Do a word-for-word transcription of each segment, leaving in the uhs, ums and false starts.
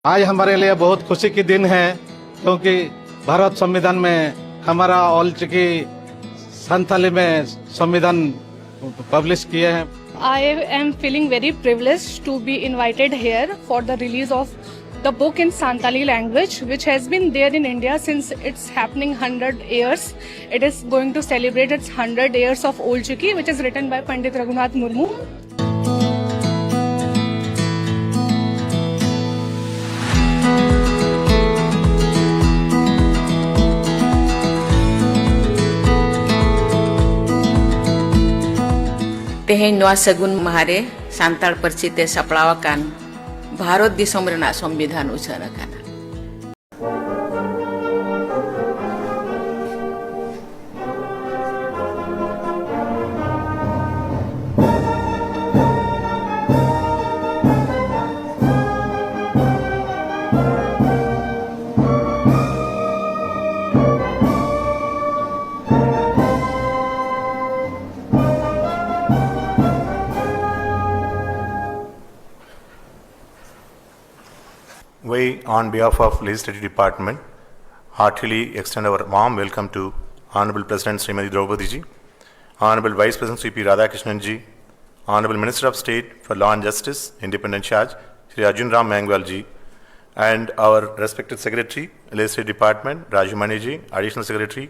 आज हमारे लिए बहुत खुशी की दिन है, क्योंकि भारत संविधान में हमारा ऑल चिकी संथाली में संविधान पब्लिश किए हैं। I am feeling very privileged to be invited here for the release of the book in Santali language, which has been there in India since its happening hundred years. It is going to celebrate its hundred years of Old Chiki, which is written by Pandit Raghunath Murmu. ᱛᱮᱦᱮᱧ ᱱᱚᱣᱟ ᱥᱟᱹᱜᱩᱱ ᱢᱟᱦᱟ ᱨᱮ ᱥᱟᱱᱛᱟᱲ ᱯᱟᱹᱨᱥᱤ ᱛᱮ ᱥᱟᱯᱲᱟᱣ ᱟᱠᱟᱱ ᱵᱷᱟᱨᱚᱛ ᱫᱤᱥᱚᱢ ᱨᱮᱱᱟᱜ ᱥᱚᱝᱵᱤᱫᱷᱟᱱ ᱩᱪᱷᱟᱹᱱ ᱟᱠᱟᱱᱟ᱾ We, on behalf of Legislative Department, heartily extend our warm welcome to Honorable President Srimati Draupadi ji, Honorable Vice President C P Radhakrishnan ji, Honorable Minister of State for Law and Justice, Independent Charge, Shri Arjun Ram Meghwal ji, and our respected Secretary, Legislative Department, Raju Mani ji, Additional Secretary,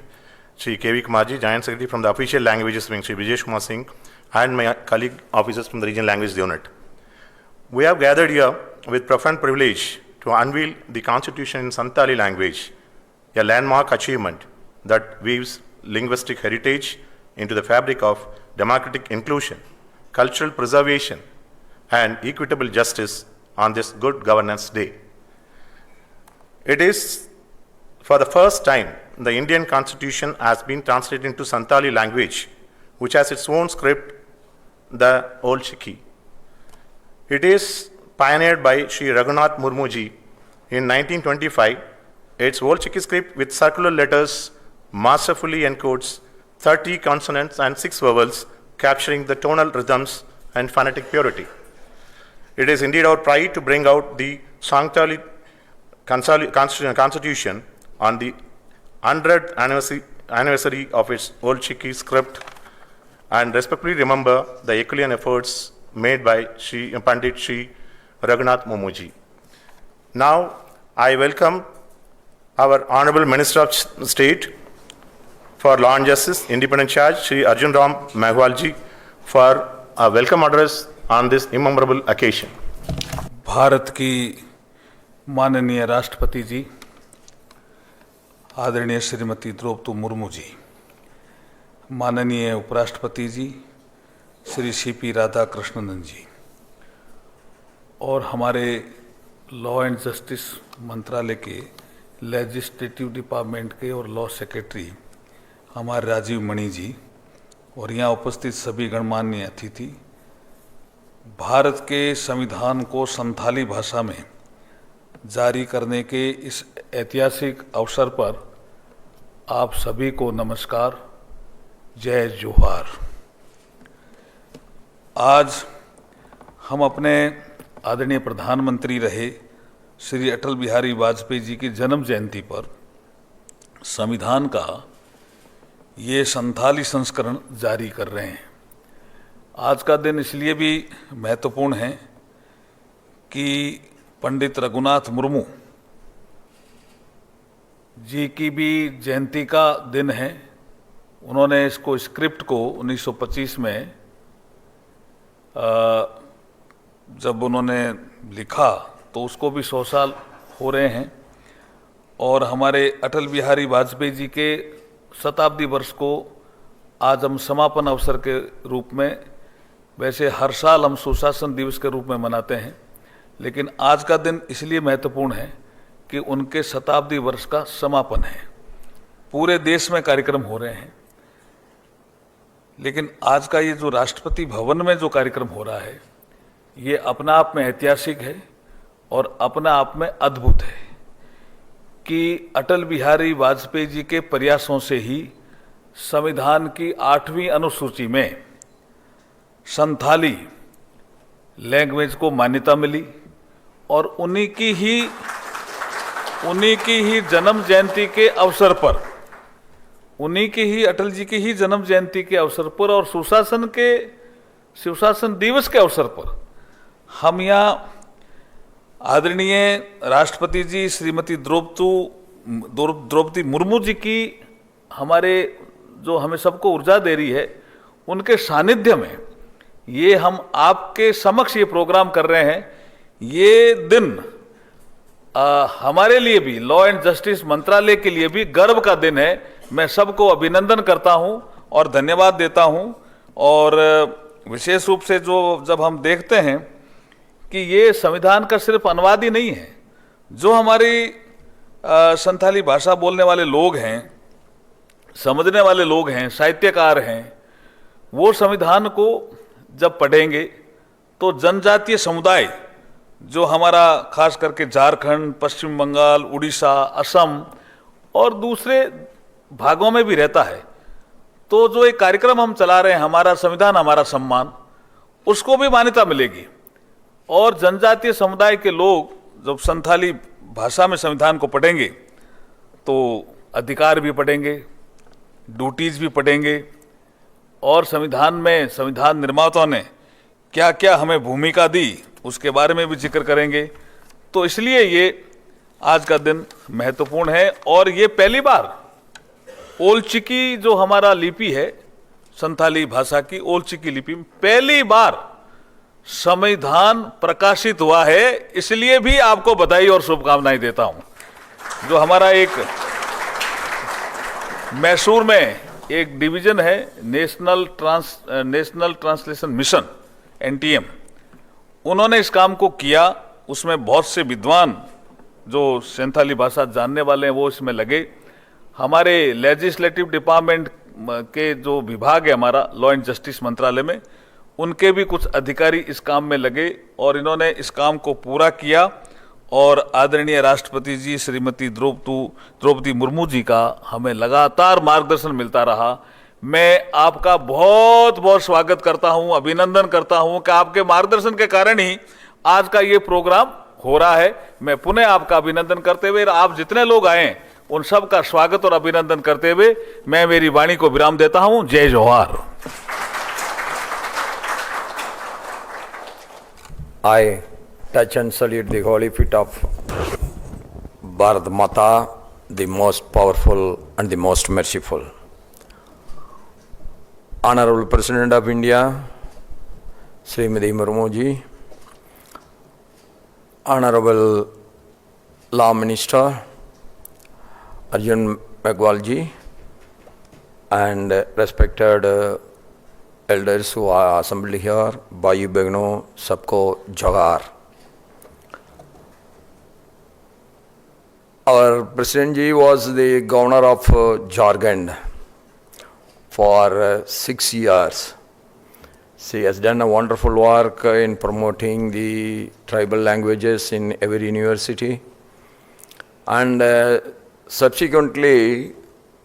Shri K V Kumar ji, Joint Secretary from the Official Languages Wing, Shri Brijesh Kumar Singh, and my colleague officers from the Regional Language Unit. We have gathered here with profound privilege to unveil the Constitution in Santali language, a landmark achievement that weaves linguistic heritage into the fabric of democratic inclusion, cultural preservation, and equitable justice on this Good Governance Day. It is for the first time the Indian Constitution has been translated into Santali language, which has its own script, the Old Chiki. It is pioneered by Sri Raghunath Murmu ji in nineteen twenty-five. Its Old Chiki script, with circular letters, masterfully encodes thirty consonants and six vowels, capturing the tonal rhythms and phonetic purity. It is indeed our pride to bring out the Santali Constitu- Constitution on the hundredth anniversary, anniversary of its Old Chiki script and respectfully remember the Herculean efforts made by Shri Pandit Shri Raghunath Murmuji. Now, I welcome our Honorable Minister of State for Law and Justice, Independent Charge, Shri Arjun Ram Meghwal ji, for a welcome address on this immemorable occasion. Bharat की माननीय राष्ट्रपति जी, आदरणीय श्रीमती द्रौपदी मुर्मू जी, माननीय उपराष्ट्रपति जी Shri CP Radhakrishnan जी, और हमारे law and justice मंत्रालय के लेजिस्लेटिव डिपार्टमेंट के और लॉ सेक्रेटरी हमारे राजीव मणि जी, और यहाँ उपस्थित सभी गणमान्य अतिथि, भारत के संविधान को संथाली भाषा में जारी करने के इस ऐतिहासिक अवसर पर आप सभी को नमस्कार, जय जोहार। आज हम अपने आदरणीय प्रधानमंत्री रहे श्री अटल बिहारी वाजपेयी जी की जन्म जयंती पर संविधान का ये संथाली संस्करण जारी कर रहे हैं। आज का दिन इसलिए भी महत्वपूर्ण है कि पंडित रघुनाथ मुर्मू जी की भी जयंती का दिन है। उन्होंने इसको, स्क्रिप्ट को उन्नीस सौ पच्चीस में, अ, जब उन्होंने लिखा तो उसको भी सौ साल हो रहे हैं, और हमारे अटल बिहारी वाजपेयी जी के शताब्दी वर्ष को आज हम समापन अवसर के रूप में, वैसे हर साल हम सुशासन दिवस के रूप में मनाते हैं, लेकिन आज का दिन इसलिए महत्वपूर्ण है कि उनके शताब्दी वर्ष का समापन है। पूरे देश में कार्यक्रम हो रहे हैं, लेकिन आज का ये जो राष्ट्रपति भवन में जो कार्यक्रम हो रहा है, ये अपना आप में ऐतिहासिक है और अपना आप में अद्भुत है कि अटल बिहारी वाजपेयी जी के प्रयासों से ही संविधान की आठवीं अनुसूची में संथाली लैंग्वेज को मान्यता मिली और उन्हीं की ही उन्हीं की ही जन्म जयंती के अवसर पर उन्हीं की ही अटल जी की ही जन्म जयंती के अवसर पर और सुशासन के सुशासन दिवस के अवसर पर हम यहाँ आदरणीय राष्ट्रपति जी श्रीमती द्रौपदू द्रौपदी मुर्मू जी की हमारे जो हमें सबको ऊर्जा दे रही है, उनके सानिध्य में ये हम आपके समक्ष ये प्रोग्राम कर रहे हैं। ये दिन आ, हमारे लिए भी, लॉ एंड जस्टिस मंत्रालय के लिए भी गर्व का दिन है। मैं सबको अभिनंदन करता हूं और धन्यवाद देता हूं। और विशेष रूप से जो जब हम देखते हैं कि ये संविधान का सिर्फ अनुवाद ही नहीं है, जो हमारी संथाली भाषा बोलने वाले लोग हैं, समझने वाले लोग हैं, साहित्यकार हैं, वो संविधान को जब पढ़ेंगे तो जनजातीय समुदाय जो हमारा खास करके झारखंड, पश्चिम बंगाल, उड़ीसा, असम और दूसरे भागों में भी रहता है, तो जो एक कार्यक्रम हम चला रहे हैं, हमारा संविधान हमारा सम्मान, उसको भी मान्यता मिलेगी। और जनजातीय समुदाय के लोग जब संथाली भाषा में संविधान को पढ़ेंगे तो अधिकार भी पढ़ेंगे, ड्यूटीज भी पढ़ेंगे और संविधान में संविधान निर्माताओं ने क्या क्या हमें भूमिका दी, उसके बारे में भी जिक्र करेंगे। तो इसलिए ये आज का दिन महत्वपूर्ण है और ये पहली बार ओलचिकी जो हमारा लिपि है, संथाली भाषा की ओलचिकी लिपि में पहली बार संविधान प्रकाशित हुआ है, इसलिए भी आपको बधाई और शुभकामनाएं देता हूं। जो हमारा एक मैसूर में एक डिवीजन है, national trans national translation mission, NTM, उन्होंने इस काम को किया। उसमें बहुत से विद्वान जो संथाली भाषा जानने वाले हैं वो इसमें लगे। हमारे लेजिस्लेटिव डिपार्टमेंट के जो विभाग है हमारा लॉ एंड जस्टिस मंत्रालय में, उनके भी कुछ अधिकारी इस काम में लगे और इन्होंने इस काम को पूरा किया। और आदरणीय राष्ट्रपति जी श्रीमती द्रौपदू द्रौपदी मुर्मू जी का हमें लगातार मार्गदर्शन मिलता रहा। मैं आपका बहुत बहुत स्वागत करता हूं, अभिनंदन करता हूं कि आपके मार्गदर्शन के कारण ही आज का ये प्रोग्राम हो रहा है। मैं पुनः आपका अभिनंदन करते हुए, आप जितने लोग आए, उन सब का स्वागत और अभिनंदन करते हुए मैं मेरी वाणी को विराम देता हूं। जय जोहार। I touch and salute the holy feet of Bharat Mata, the most powerful and the most merciful. Honorable President of India, Srimati Murmu ji, Honorable Law Minister Arjun Meghwal ji, and respected uh, elders who are assembled here, Bhaiyo Behno, sabko Johar. Our President ji was the governor of uh, Jharkhand for uh, six years. She has done a wonderful work uh, in promoting the tribal languages in every university. And uh, subsequently,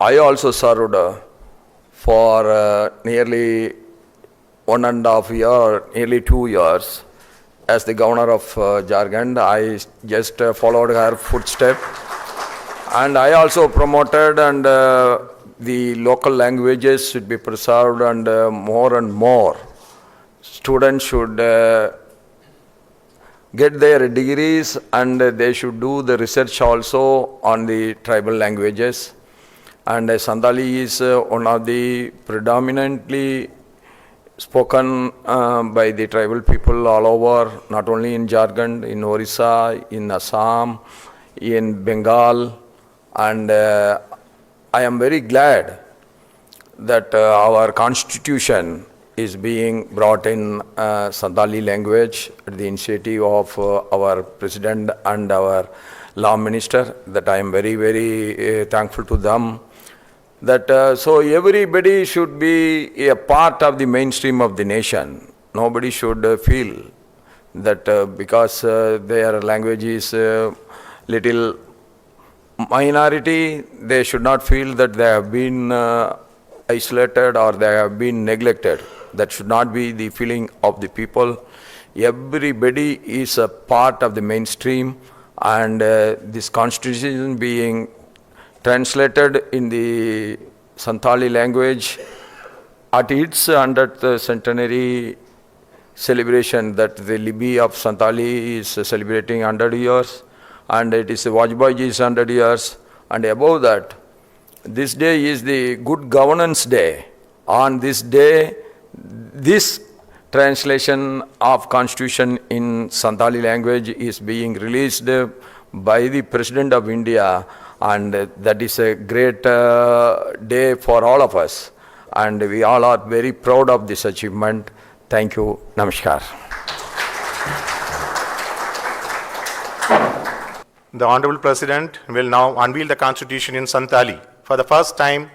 I also served uh, for uh, nearly one and a half year, nearly two years, as the governor of uh, Jharkhand. I just uh, followed her footstep. And I also promoted and uh, the local languages should be preserved and uh, more and more students should uh, get their degrees and they should do the research also on the tribal languages. And uh, Santali is uh, one of the predominantly spoken uh, by the tribal people all over, not only in Jharkhand, in Orissa, in Assam, in Bengal. And uh, I am very glad that uh, our constitution is being brought in uh, Santali language at the initiative of uh, our president and our law minister, that I am very, very uh, thankful to them. That uh, so everybody should be a part of the mainstream of the nation. Nobody should uh, feel that uh, because uh, their language is uh, little minority, they should not feel that they have been uh, isolated or they have been neglected. That should not be the feeling of the people. Everybody is a part of the mainstream, and uh, this constitution being translated in the Santali language at its hundredth centenary celebration, that the Libi of Santali is celebrating hundred years, and it is Vajpeyi's hundred years, and above that, this day is the Good Governance Day. On this day, this translation of constitution in Santali language is being released by the President of India, and that is a great uh, day for all of us, and we all are very proud of this achievement. Thank you. Namaskar. The Honorable President will now unveil the Constitution in Santali. For the first time,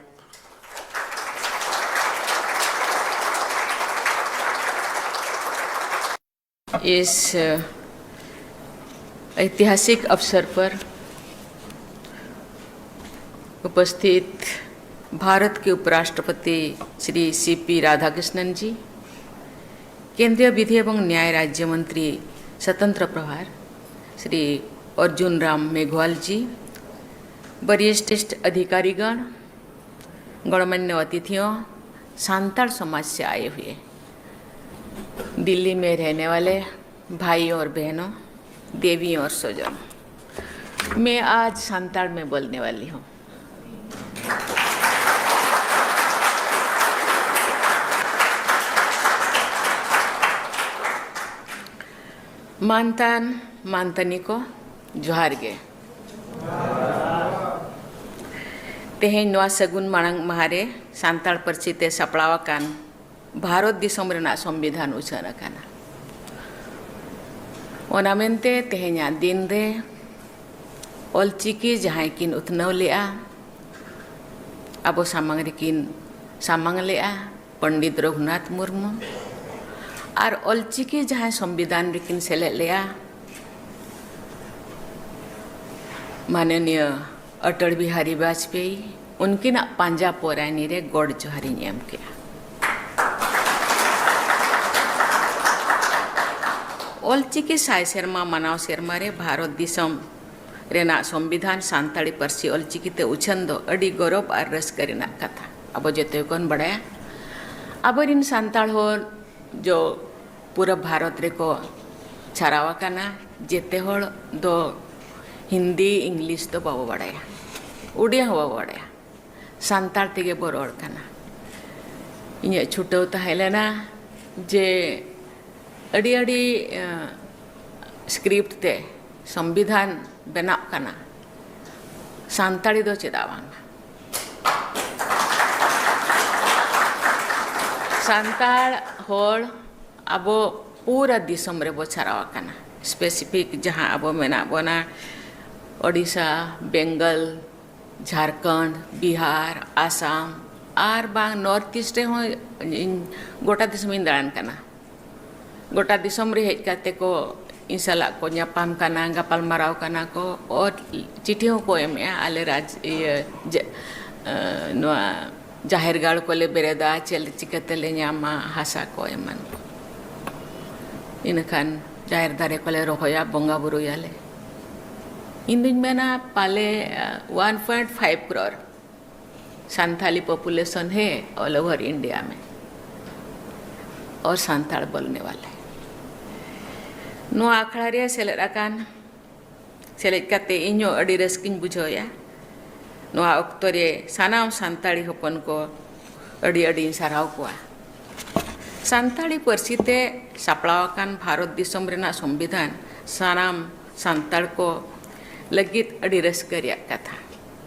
इस ऐतिहासिक अवसर पर उपस्थित भारत के उपराष्ट्रपति Shri CP Radhakrishnan जी, केंद्रीय विधि एवं न्याय राज्य मंत्री स्वतंत्र प्रभार श्री अर्जुन राम मेघवाल जी, वरिष्ठ अधिकारीगण, गणमान्य अतिथियों, सांताल समाज से आए हुए दिल्ली में रहने वाले भाइयों और बहनों, देवियों और स्वजनों, मैं आज सांताल में बोलने वाली हूँ। ᱢᱟᱱᱛᱟᱱ ᱢᱟᱱᱛᱟᱱᱤ ᱠᱚ, ᱡᱚᱦᱟᱨ ᱜᱮ᱾ ᱛᱮᱦᱮᱧ ᱱᱚᱣᱟ ᱥᱟᱹᱜᱩᱱ ᱢᱟᱲᱟᱝ ᱢᱟᱦᱟ ᱨᱮ ᱥᱟᱱᱛᱟᱲ ᱯᱟᱹᱨᱥᱤ ᱛᱮ ᱥᱟᱯᱲᱟᱣ ᱟᱠᱟᱱ ᱵᱷᱟᱨᱚᱛ ᱫᱤᱥᱚᱢ ᱨᱮᱱᱟᱜ ᱥᱚᱝᱵᱤᱫᱷᱟᱱ ᱩᱪᱷᱟᱹᱱ ᱟᱠᱟᱱᱟ᱾ ᱚᱱᱟ ᱢᱮᱱᱛᱮ ᱛᱮᱦᱮᱧᱟᱜ ᱫᱤᱱ ᱨᱮ ᱚᱞᱪᱤᱠᱤ ᱡᱟᱦᱟᱸᱭ ᱠᱤᱱ ᱩᱛᱱᱟᱹᱣ ᱞᱮᱜᱼᱟ, ᱟᱵᱚ ᱥᱟᱢᱟᱝ ᱨᱮᱠᱤᱱ ᱥᱟᱢᱟᱝ ᱞᱮᱜᱼᱟ, ᱯᱚᱱᱰᱤᱛ ᱨᱚᱜᱷᱩᱱᱟᱛᱷ ᱢᱩᱨᱢᱩ, ᱟᱨ ᱚᱞᱪᱤᱠᱤ ᱡᱟᱦᱟᱸᱭ ᱥᱚᱝᱵᱤᱫᱷᱟᱱ ᱨᱮᱠᱤᱱ ᱥᱮᱞᱮᱫ ᱞᱮᱜᱼᱟ, ᱢᱟᱱᱚᱱᱤᱭᱟᱹ ᱚᱴᱚᱞ ᱵᱤᱦᱟᱨᱤ ᱵᱟᱡᱽᱯᱮᱭᱤ, ᱩᱱᱠᱤᱱᱟᱜ ᱯᱟᱸᱡᱟ ᱯᱚᱨᱟᱭᱱᱤ ᱨᱮ ᱜᱚᱰ ᱡᱚᱦᱟᱨᱤᱧ ᱮᱢ ᱠᱮᱜᱼᱟ᱾ ᱚᱞᱪᱤᱠᱤ ᱥᱟᱭ ᱥᱮᱨᱢᱟ ᱢᱟᱱᱟᱣ ᱥᱮᱨᱢᱟ ᱨᱮ ᱵᱷᱟᱨᱚᱛ ᱫᱤᱥᱚᱢ ᱨᱮᱱᱟᱜ ᱥᱚᱝᱵᱤᱫᱷᱟᱱ ᱥᱟᱱᱛᱟᱲᱤ ᱯᱟᱹᱨᱥᱤ ᱚᱞᱪᱤᱠᱤ ᱛᱮ ᱩᱪᱷᱟᱹᱱ ᱫᱚ ᱟᱹᱰᱤ ᱜᱚᱨᱚᱵᱽ ᱟᱨ ᱨᱟᱹᱥᱠᱟᱹ ᱨᱮᱱᱟᱜ ᱠᱟᱛᱷᱟ᱾ ᱟᱵᱚ ᱡᱚᱛᱚ ᱜᱮᱵᱚᱱ ᱵᱟᱲᱟᱭᱟ, ᱟᱵᱚᱨᱤᱱ ᱥᱟᱱᱛᱟᱲ ᱦᱚᱲ ᱡᱚ ᱯᱩᱨᱟᱹ ᱵᱷᱟᱨᱚᱛ ᱨᱮᱠᱚ ᱪᱷᱟᱨᱟᱣ ᱟᱠᱟᱱᱟ᱾ ᱡᱮᱛᱮ ᱦᱚᱲ ᱫᱚ ᱦᱤᱱᱫᱤ, ᱤᱝᱞᱤᱥ ᱫᱚ ᱵᱟᱵᱚ ᱵᱟᱲᱟᱭᱟ, ᱩᱰᱤᱭᱟ ᱦᱚᱸ ᱵᱟᱵᱚ ᱵᱟᱲᱟᱭᱟ, ᱥᱟᱱᱛᱟᱲ ᱛᱮᱜᱮ ᱵᱚ ᱨᱚᱲ ᱠᱟᱱᱟ᱾ ᱤᱧᱟᱹᱜ ᱪᱷᱩᱴᱟᱹᱣ ᱛᱟᱦᱮᱸ ᱞᱮᱱᱟ ᱡᱮ ᱟᱹᱰᱤ ᱟᱹᱰᱤ, ᱮᱸ, script ᱛᱮ ᱥᱚᱝᱵᱤᱫᱷᱟᱱ ᱵᱮᱱᱟᱜ ᱠᱟᱱᱟ, ᱥᱟᱱᱛᱟᱲᱤ ᱫᱚ ᱪᱮᱫᱟᱜ ᱵᱟᱝ? ᱥᱟᱱᱛᱟᱲ ᱦᱚᱲ ᱟᱵᱚ ᱯᱩᱨᱟᱹ ᱫᱤᱥᱚᱢ ᱨᱮᱵᱚ ᱪᱷᱟᱨᱟᱣ ᱟᱠᱟᱱᱟ᱾ Specific ᱡᱟᱦᱟᱸ ᱟᱵᱚ ᱢᱮᱱᱟᱜ ᱵᱚᱱᱟ, ᱳᱰᱤᱥᱟ, ᱵᱮᱝᱜᱚᱞ, ᱡᱷᱟᱲᱠᱷᱚᱸᱰ, ᱵᱤᱦᱟᱨ, ᱟᱥᱟᱢ, ᱟᱨ ᱵᱟᱝ North East ᱨᱮᱦᱚᱸ ᱤᱧ ᱜᱚᱴᱟ ᱫᱤᱥᱚᱢᱤᱧ ᱫᱟᱬᱟᱱ ᱠᱟᱱᱟ᱾ ᱜᱚᱴᱟ ᱫᱤᱥᱚᱢ ᱨᱮ ᱦᱮᱡ ᱠᱟᱛᱮ ᱠᱚ ᱤᱧ ᱥᱟᱞᱟᱜ ᱠᱚ ᱧᱟᱯᱟᱢ ᱠᱟᱱᱟ, ᱜᱟᱯᱟᱞ ᱢᱟᱨᱟᱣ ᱠᱟᱱᱟ ᱠᱚ, ᱚᱨ ᱪᱤᱴᱷᱤ ᱦᱚᱸᱠᱚ ᱮᱢᱮᱜᱼᱟ, ᱟᱞᱮ ᱨᱟᱡᱽ, ᱤᱭᱟᱹ, ᱡᱮ, ᱮᱸ, ᱱᱚᱣᱟ ᱡᱟᱦᱮᱨ ᱜᱟᱲ ᱠᱚᱞᱮ ᱵᱮᱨᱮᱫᱟ, ᱪᱮᱫ ᱪᱤᱠᱟᱹ ᱛᱮᱞᱮ ᱧᱟᱢᱟ ᱦᱟᱥᱟ ᱠᱚ ᱮᱢᱟᱱ ᱠᱚ᱾ ᱤᱱᱟᱹᱠᱷᱟᱱ ᱡᱟᱦᱮᱨ ᱫᱟᱨᱮ ᱠᱚᱞᱮ ᱨᱚᱦᱚᱭᱟ, ᱵᱚᱸᱜᱟ ᱵᱩᱨᱩᱭᱟᱞᱮ᱾ ᱤᱧ ᱫᱩᱧ ᱢᱮᱱᱟ ᱯᱟᱞᱮ, ᱟᱸ, one point five crore Santali population ᱦᱮ all over India ᱢᱮ, ᱚᱨ ᱥᱟᱱᱛᱟᱲ ᱵᱚᱞᱱᱮ ᱣᱟᱞᱮ᱾ ᱱᱚᱣᱟ ᱟᱠᱷᱲᱟ ᱨᱮ ᱥᱮᱞᱮᱫ ᱟᱠᱟᱱ, ᱥᱮᱞᱮᱫ ᱠᱟᱛᱮ ᱤᱧᱦᱚᱸ ᱟᱹᱰᱤ ᱨᱟᱹᱥᱠᱟᱹᱧ ᱵᱩᱡᱷᱟᱹᱣᱮᱫᱼᱟ᱾ ᱱᱚᱣᱟ ᱚᱠᱛᱚ ᱨᱮ ᱥᱟᱱᱟᱢ ᱥᱟᱱᱛᱟᱲᱤ ᱦᱚᱯᱚᱱ ᱠᱚ ᱟᱹᱰᱤ ᱟᱹᱰᱤᱧ ᱥᱟᱨᱦᱟᱣ ᱠᱚᱣᱟ᱾ ᱥᱟᱱᱛᱟᱲᱤ ᱯᱟᱹᱨᱥᱤ ᱛᱮ ᱥᱟᱯᱲᱟᱣ ᱟᱠᱟᱱ ᱵᱷᱟᱨᱚᱛ ᱫᱤᱥᱚᱢ ᱨᱮᱱᱟᱜ ᱥᱚᱝᱵᱤᱫᱷᱟᱱ ᱥᱟᱱᱟᱢ ᱥᱟᱱᱛᱟᱲ ᱠᱚ ᱞᱟᱹᱜᱤᱫ ᱟᱹᱰᱤ ᱨᱟᱹᱥᱠᱟᱹ ᱨᱮᱭᱟᱜ ᱠᱟᱛᱷᱟ᱾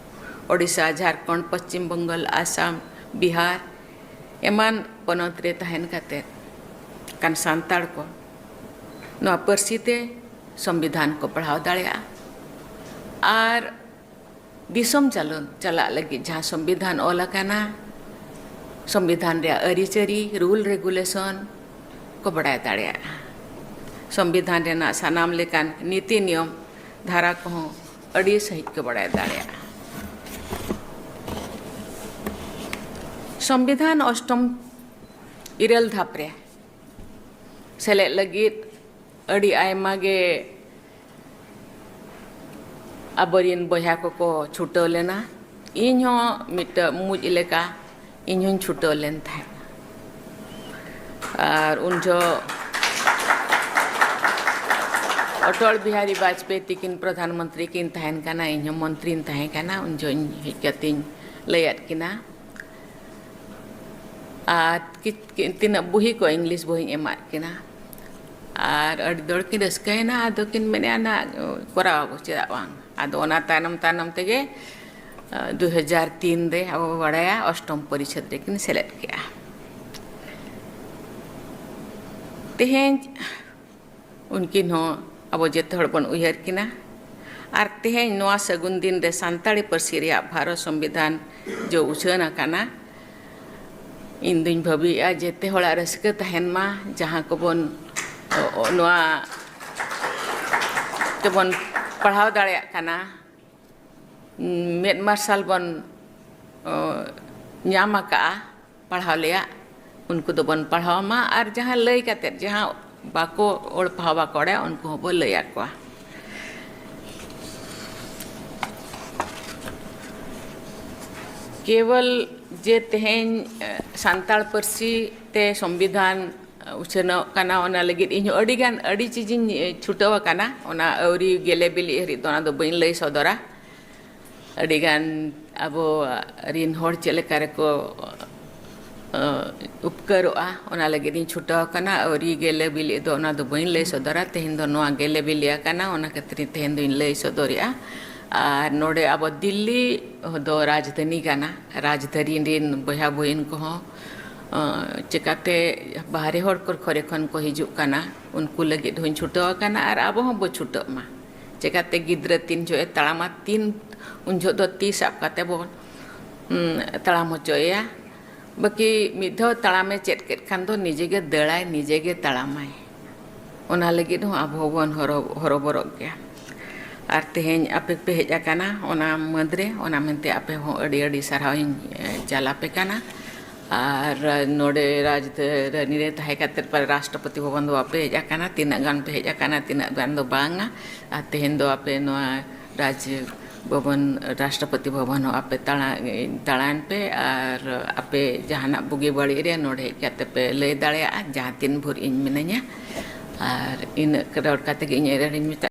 ᱳᱰᱤᱥᱟ, ᱡᱷᱟᱲᱠᱷᱚᱸᱰ, ᱯᱚᱥᱪᱤᱢ ᱵᱚᱝᱜᱚᱞ, ᱟᱥᱟᱢ, ᱵᱤᱦᱟᱨ ᱮᱢᱟᱱ ᱯᱚᱱᱚᱛ ᱨᱮ ᱛᱟᱦᱮᱱ ᱠᱟᱛᱮ ᱠᱟᱱ ᱥᱟᱱᱛᱟᱲ ᱠᱚ ᱱᱚᱣᱟ ᱯᱟᱹᱨᱥᱤ ᱛᱮ ᱥᱚᱝᱵᱤᱫᱷᱟᱱ ᱠᱚ ᱯᱟᱲᱦᱟᱣ ᱫᱟᱲᱮᱭᱟᱜᱼᱟ᱾ ᱟᱨ ᱫᱤᱥᱚᱢ ᱪᱟᱞᱚᱱ ᱪᱟᱞᱟᱜ ᱞᱟᱹᱜᱤᱫ ᱡᱟᱦᱟᱸ ᱥᱚᱝᱵᱤᱫᱷᱟᱱ ᱚᱞ ᱟᱠᱟᱱᱟ, ᱥᱚᱝᱵᱤᱫᱷᱟᱱ ᱨᱮᱭᱟᱜ ᱟᱹᱨᱤᱪᱟᱹᱞᱤ, rule regulation ᱠᱚ ᱵᱟᱰᱟᱭ ᱫᱟᱲᱮᱭᱟᱜᱼᱟ᱾ ᱥᱚᱝᱵᱤᱫᱷᱟᱱ ᱨᱮᱱᱟᱜ ᱥᱟᱱᱟᱢ ᱞᱮᱠᱟᱱ ᱱᱤᱛᱤ ᱱᱤᱭᱚᱢ ᱫᱷᱟᱨᱟ ᱠᱚᱦᱚᱸ ᱟᱹᱰᱤ ᱥᱟᱺᱦᱤᱡ ᱠᱚ ᱵᱟᱰᱟᱭ ᱫᱟᱲᱮᱭᱟᱜᱼᱟ᱾ ᱥᱚᱝᱵᱤᱫᱷᱟᱱ ᱚᱥᱴᱚᱢ ᱤᱨᱟᱹᱞ ᱫᱷᱟᱯ ᱨᱮ ᱥᱮᱞᱮᱫ ᱞᱟᱹᱜᱤᱫ ᱟᱹᱰᱤ ᱟᱭᱢᱟ ᱜᱮ ᱟᱵᱚᱨᱮᱱ ᱵᱚᱭᱦᱟ ᱠᱚᱠᱚ ᱪᱷᱩᱴᱟᱹᱣ ᱞᱮᱱᱟ᱾ ᱤᱧ ᱦᱚᱸ ᱢᱤᱫᱴᱟᱹᱝ ᱢᱩᱡ ᱞᱮᱠᱟ ᱤᱧ ᱦᱚᱸᱧ ᱪᱷᱩᱴᱟᱹᱣ ᱞᱮᱱ ᱛᱟᱦᱮᱸᱫ᱾ ᱟᱨ ᱩᱱ ᱡᱚᱦᱚᱜ ᱚᱴᱚᱞ ᱵᱤᱦᱟᱨᱤ ᱵᱟᱡᱽᱯᱮᱭᱤ ᱛᱤᱠᱤᱱ ᱯᱨᱚᱫᱷᱟᱱ ᱢᱚᱱᱛᱨᱤ ᱠᱤᱱ ᱛᱟᱦᱮᱱ ᱠᱟᱱᱟ, ᱤᱧ ᱦᱚᱸ ᱢᱚᱱᱛᱨᱤᱧ ᱛᱟᱦᱮᱸ ᱠᱟᱱᱟ᱾ ᱩᱱ ᱡᱚᱦᱚᱜ ᱤᱧ ᱦᱮᱡ ᱠᱟᱛᱮᱧ ᱞᱟᱹᱭᱟᱫ ᱠᱤᱱᱟ᱾ ᱟᱨ ᱠᱤ-, ᱠᱤ-, ᱛᱤᱱᱟᱹᱜ ᱵᱩᱦᱤ ᱠᱚ ᱤᱝᱞᱤᱥ ᱵᱩᱦᱤᱧ ᱮᱢᱟᱫ ᱠᱤᱱᱟ᱾ ᱟᱨ ᱟᱹᱰᱤ ᱫᱚᱲ ᱠᱤᱱ ᱨᱟᱹᱥᱠᱟᱹᱭᱮᱱᱟ, ᱟᱫᱚ ᱠᱤᱱ ᱢᱮᱱᱮᱫᱼᱟ, "ᱱᱟ, ᱠᱚᱨᱟᱣ ᱟᱵᱚ, ᱪᱮᱫᱟᱜ ᱵᱟᱝ?" ᱟᱫᱚ ᱚᱱᱟ ᱛᱟᱭᱱᱚᱢ ᱛᱟᱭᱱᱚᱢ ᱛᱮᱜᱮ, ᱟ, ᱫᱩ ᱦᱟᱡᱟᱨ ᱛᱤᱱ ᱨᱮ ᱟᱵᱚ ᱵᱚ ᱵᱟᱲᱟᱭᱟ, ᱚᱥᱴᱚᱢ ᱯᱚᱨᱤᱪᱷᱮᱫ ᱨᱮᱠᱤᱱ ᱥᱮᱞᱮᱫ ᱠᱮᱜᱼᱟ᱾ ᱛᱮᱦᱮᱧ ᱩᱱᱠᱤᱱ ᱦᱚᱸ ᱟᱵᱚ ᱡᱮᱛᱮ ᱦᱚᱲ ᱵᱚᱱ ᱩᱭᱦᱟᱹᱨ ᱠᱤᱱᱟ᱾ ᱟᱨ ᱛᱮᱦᱮᱧ ᱱᱚᱣᱟ ᱥᱟᱹᱜᱩᱱ ᱫᱤᱱ ᱨᱮ ᱥᱟᱱᱛᱟᱲᱤ ᱯᱟᱹᱨᱥᱤ ᱨᱮᱭᱟᱜ ᱵᱷᱟᱨᱚᱛ ᱥᱚᱝᱵᱤᱫᱷᱟᱱ ᱡᱚ ᱩᱪᱷᱟᱹᱱ ᱟᱠᱟᱱᱟ᱾ ᱤᱧ ᱫᱩᱧ ᱵᱷᱟᱹᱵᱤᱭᱮᱫᱼᱟ, ᱡᱮᱛᱮ ᱦᱚᱲᱟᱜ ᱨᱟᱹᱥᱠᱟᱹ ᱛᱟᱦᱮᱱ ᱢᱟ, ᱡᱟᱦᱟᱸ ᱠᱚᱵᱚᱱ, ᱚ, ᱚ, ᱱᱚᱣᱟ ᱛᱮᱵᱚᱱ ᱯᱟᱲᱦᱟᱣ ᱫᱟᱲᱮᱭᱟᱜ ᱠᱟᱱᱟ, ᱢᱮᱫ ᱢᱟᱨᱥᱟᱞ ᱵᱚᱱ, ᱚ, ᱧᱟᱢ ᱟᱠᱟᱫᱼᱟ ᱯᱟᱲᱦᱟᱣ ᱞᱮᱭᱟᱜ, ᱩᱱᱠᱩ ᱫᱚᱵᱚᱱ ᱯᱟᱲᱦᱟᱣ ᱢᱟ, ᱟᱨ ᱡᱟᱦᱟᱸ ᱞᱟᱹᱭ ᱠᱟᱛᱮᱫ, ᱡᱟᱦᱟᱸ ᱵᱟᱠᱚ ᱚᱞ ᱯᱟᱲᱦᱟᱣ ᱵᱟᱠᱚ ᱵᱟᱲᱟᱭᱟ, ᱩᱱᱠᱩ ᱦᱚᱸᱵᱚ ᱞᱟᱹᱭ ᱟᱠᱚᱣᱟ᱾ ᱠᱮᱵᱚᱞ ᱡᱮ ᱛᱮᱦᱮᱧ, ᱮ, ᱥᱟᱱᱛᱟᱲ ᱯᱟᱹᱨᱥᱤ ᱛᱮ ᱥᱚᱝᱵᱤᱫᱷᱟᱱ ᱩᱪᱷᱟᱹᱱᱚᱜ ᱠᱟᱱᱟ, ᱚᱱᱟ ᱞᱟᱹᱜᱤᱫ ᱤᱧ ᱦᱚᱸ ᱟᱹᱰᱤ ᱜᱟᱱ, ᱟᱹᱰᱤ ᱪᱤᱡᱤᱧ ᱪᱷᱩᱴᱟᱹᱣ ᱟᱠᱟᱱᱟ᱾ ᱚᱱᱟ ᱟᱹᱣᱨᱤ ᱜᱮᱞᱮ ᱵᱤᱞᱤᱜ ᱦᱟᱹᱨᱤᱡ ᱫᱚ ᱚᱱᱟ ᱫᱚ ᱵᱟᱹᱧ ᱞᱟᱹᱭ ᱥᱚᱫᱚᱨᱟ᱾ ᱟᱹᱰᱤ ᱜᱟᱱ ᱟᱵᱚ ᱨᱤᱱ ᱦᱚᱲ ᱪᱮᱫ ᱞᱮᱠᱟ ᱨᱮᱠᱚ, ᱟᱸ, ᱩᱯᱠᱟᱹᱨᱚᱜᱼᱟ, ᱚᱱᱟ ᱞᱟᱹᱜᱤᱫ ᱤᱧ ᱪᱷᱩᱴᱟᱹᱣ ᱟᱠᱟᱱᱟ᱾ ᱟᱹᱣᱨᱤ ᱜᱮᱞᱮ ᱵᱤᱞᱤᱜ ᱫᱚ ᱚᱱᱟ ᱫᱚ ᱵᱟᱹᱧ ᱞᱟᱹᱭ ᱥᱚᱫᱚᱨᱟ᱾ ᱛᱮᱦᱮᱧ ᱫᱚ ᱱᱚᱣᱟ ᱜᱮᱞᱮ ᱵᱤᱞᱤ ᱟᱠᱟᱱᱟ, ᱚᱱᱟ ᱠᱷᱟᱹᱛᱤᱨ ᱛᱮᱦᱮᱧ ᱫᱚᱧ ᱞᱟᱹᱭ ᱥᱚᱫᱚᱨᱮᱜᱼᱟ᱾ ᱟᱨ ᱱᱚᱰᱮ ᱟᱵᱚ ᱫᱤᱞᱞᱤ ᱫᱚ ᱨᱟᱡᱽᱫᱷᱟᱱᱤ ᱠᱟᱱᱟ᱾ ᱨᱟᱡᱽᱫᱷᱟᱱᱤ ᱨᱤᱱ ᱵᱚᱭᱦᱟ ᱵᱩᱦᱤᱱ ᱠᱚᱦᱚᱸ, ᱟᱸ, ᱪᱮᱠᱟᱛᱮ ᱵᱟᱦᱨᱮ ᱦᱚᱲ ᱠᱚ ᱠᱚᱨᱮ ᱠᱷᱚᱱ ᱠᱚ ᱦᱤᱡᱩᱜ ᱠᱟᱱᱟ, ᱩᱱᱠᱩ ᱞᱟᱹᱜᱤᱫ ᱦᱚᱸᱧ ᱪᱷᱩᱴᱟᱹᱣ ᱟᱠᱟᱱᱟ ᱟᱨ ᱟᱵᱚ ᱦᱚᱸ ᱵᱚ ᱪᱷᱩᱴᱟᱹᱜ ᱢᱟ᱾ ᱪᱮᱠᱟᱛᱮ ᱜᱤᱫᱽᱨᱟᱹ ᱛᱤᱱ ᱡᱚᱦᱚᱜ ᱮ ᱛᱟᱲᱟᱢᱟ, ᱛᱤᱱ ᱩᱱ ᱡᱚᱦᱚᱜ ᱫᱚ ᱛᱤ ᱥᱟᱵ ᱠᱟᱛᱮ ᱵᱚ, ᱩᱸ, ᱛᱟᱲᱟᱢ ᱦᱚᱪᱚᱭᱮᱭᱟ᱾ ᱵᱟᱹᱠᱤ ᱢᱤᱫ ᱫᱷᱟᱣ ᱛᱟᱲᱟᱢᱮ ᱪᱮᱫ ᱠᱮᱫ ᱠᱷᱟᱱ ᱫᱚ ᱱᱤᱡᱮ ᱜᱮ ᱫᱟᱹᱲᱟᱭ, ᱱᱤᱡᱮ ᱜᱮ ᱛᱟᱲᱟᱢᱟᱭ᱾ ᱚᱱᱟ ᱞᱟᱹᱜᱤᱫ ᱦᱚᱸ ᱟᱵᱚ ᱦᱚᱸᱵᱚᱱ ᱦᱚᱨᱚ-, ᱦᱚᱨᱚᱵᱚᱨᱚᱜ ᱜᱮᱭᱟ᱾ ᱟᱨ ᱛᱮᱦᱮᱧ ᱟᱯᱮ ᱯᱮ ᱦᱮᱡ ᱟᱠᱟᱱᱟ, ᱚᱱᱟ ᱢᱟᱹᱫᱽ ᱨᱮ, ᱚᱱᱟ ᱢᱮᱱᱛᱮ ᱟᱯᱮ ᱦᱚᱸ ᱟᱹᱰᱤ ᱟᱹᱰᱤ ᱥᱟᱨᱦᱟᱣ ᱤᱧ, ᱮ, ᱪᱟᱞ ᱟᱯᱮ ᱠᱟᱱᱟ᱾ ᱟᱨ ᱱᱚᱰᱮ ᱨᱟᱡᱽᱫᱷᱟᱱᱤ ᱨᱮ ᱛᱟᱦᱮᱸ ᱠᱟᱛᱮ ᱯᱟᱞᱮ ᱨᱟᱥᱴᱨᱚᱯᱚᱛᱤ ᱵᱷᱚᱵᱚᱱ ᱫᱚ ᱵᱟᱯᱮ ᱦᱮᱡ ᱟᱠᱟᱱᱟ, ᱛᱤᱱᱟᱹᱜ ᱜᱟᱱ ᱯᱮ ᱦᱮᱡ ᱟᱠᱟᱱᱟ, ᱛᱤᱱᱟᱹᱜ ᱜᱟᱱ ᱫᱚ ᱵᱟᱝᱟ᱾ ᱟᱨ ᱛᱮᱦᱮᱧ ᱫᱚ ᱟᱯᱮ ᱱᱚᱣᱟ ᱨᱟᱡᱽ ᱵᱷᱚᱵᱚᱱ, ᱨᱟᱥᱴᱨᱚᱯᱚᱛᱤ ᱵᱷᱚᱵᱚᱱ ᱦᱚᱸ ᱟᱯᱮ ᱫᱟᱬᱟ-, ᱫᱟᱬᱟᱱ ᱯᱮ ᱟᱨ ᱟᱯᱮ ᱡᱟᱦᱟᱱᱟᱜ ᱵᱩᱜᱤ ᱵᱟᱹᱲᱤᱡ ᱨᱮ ᱱᱚᱰᱮ ᱦᱮᱡ ᱠᱟᱛᱮ ᱯᱮ ᱞᱟᱹᱭ ᱫᱟᱲᱮᱭᱟᱜᱼᱟ, ᱡᱟᱦᱟᱸ ᱛᱤᱱ ᱵᱷᱳᱨ ᱤᱧ ᱢᱤᱱᱟᱹᱧᱟ᱾ ᱟᱨ ᱤᱱᱟᱹᱜ ᱨᱚᱲ ᱠᱟᱛᱮ ᱜᱮ ᱤᱧ ᱮᱨᱮᱲᱤᱧ ᱢᱮᱛᱟᱜ